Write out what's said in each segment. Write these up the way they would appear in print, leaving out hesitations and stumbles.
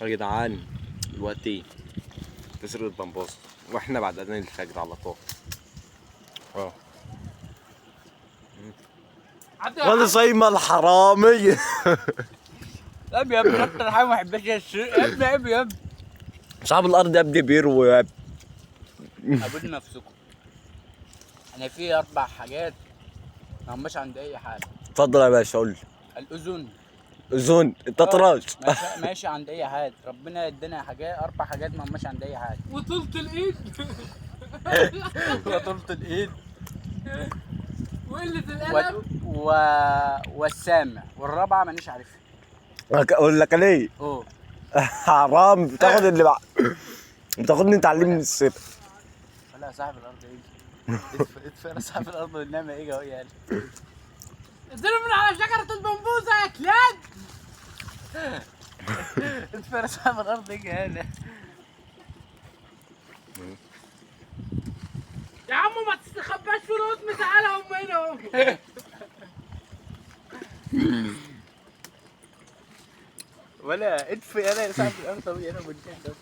يا جدعان دلوقتي تسرقة بمبوزة واحنا بعد اذان الفجر على طول. اه وانا صايمة الحرامي. لا يا ابني، اكتر حاجة ما بحبهاش هي السرقة يا ابني، عيب يا ابني. صاحب الارض يا ابني بيروي يا ابني. قابلوا نفسكم. انا في 4 حاجات ما هماش عند اي حاجة. اتفضل يا باشا قول لي. الاذن. اذن التتراش. ماشي, ماشي عند اي حاجة، ربنا ادانا حاجات، 4 حاجات ما هماش عند اي حاجة. وطولة الايد. وطولة الايد وقلة القلم و... والسامع، والرابعة مانيش عارفها. اقول لك ليه؟ اوه حرام بتاخد اللي بقى بتاخدني تعلمني السرقة. ولا صاحب الارض ايه؟ ادفع انا صاحب الارض والنعمة ايه اهو يا انزلوا من على شجرة البمبوزة يا كلاب. ادفع انا صاحب الارض ايه يا يا عم ما تستخباش في القطن، تعالى هم هنا اهو. ولا ادفع انا يا صاحب الارض انا والنعمة.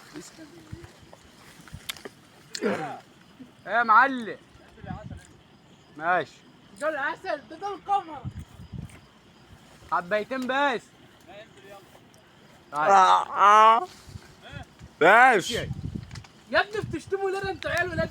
ايه يا معلم؟ ماشي. ده العسل ده، ده القمر. حبيتين بس. ماشي يا ابني بتشتموا ليه؟ انتوا عيال ولاد.